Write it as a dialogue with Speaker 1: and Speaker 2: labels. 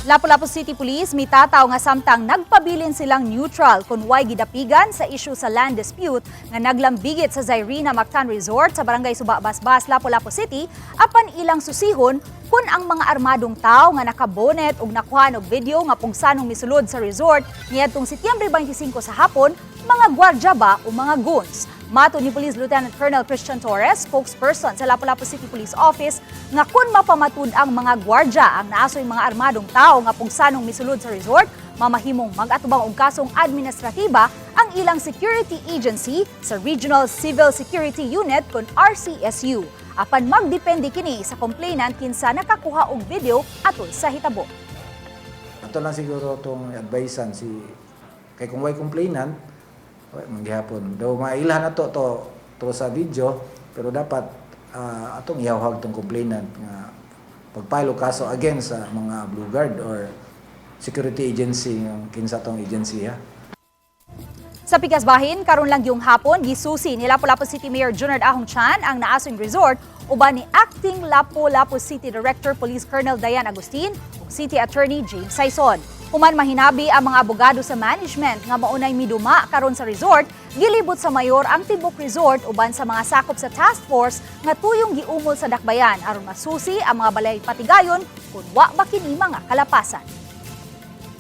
Speaker 1: Lapu-Lapu City Police mitataw nga samtang nagpabilin silang neutral kung way gidapigan sa issue sa land dispute nga naglambigit sa Zairina Mactan Resort sa Barangay Suba Basbas, Lapu-Lapu City, apan ilang susihon kung ang mga armadong tao nga nakabonet ug nakuha og video nga pungsanong misulod sa resort niadtong Setyembre 25 sa hapon, mga gwardya ba o mga goons. Mato ni Police Lieutenant Colonel Christian Torres, spokesperson sa Lapu-Lapu City Police Office, nga kung mapamatud ang mga gwardya ang naasoy mga armadong tao nga pungsanong misulod sa resort, mamahimong mag-atubang og kasong administratiba ang ilang security agency sa Regional Civil Security Unit kon RCSU. Apan magdepende kini sa complainant kinsa nakakuha og video atol sa hitabo.
Speaker 2: Ato lang siguro itong advisean si kay kung way complainant, way man gihapon. Daw mailhan na to to to sa video, pero dapat atong ihawhag tong complainant nga pag-file og kaso against sa mga Blue Guard or security agency ng kinsa tong agency ha.
Speaker 1: Sa pikas bahin, karon lang yung hapon, gisusi ni Lapu-Lapu City Mayor Junard Ahong Chan ang naasong resort uban ni Acting Lapu-Lapu City Director Police Colonel Diane Agustin ug City Attorney James Sayson. Human mahinabi ang mga abogado sa management nga maunay miduma karon sa resort, gilibot sa mayor ang tibok resort uban sa mga sakop sa task force nga tuyong giumol sa dakbayan aron masusi ang mga balay patigayon kung wa ba kini mga kalapasan.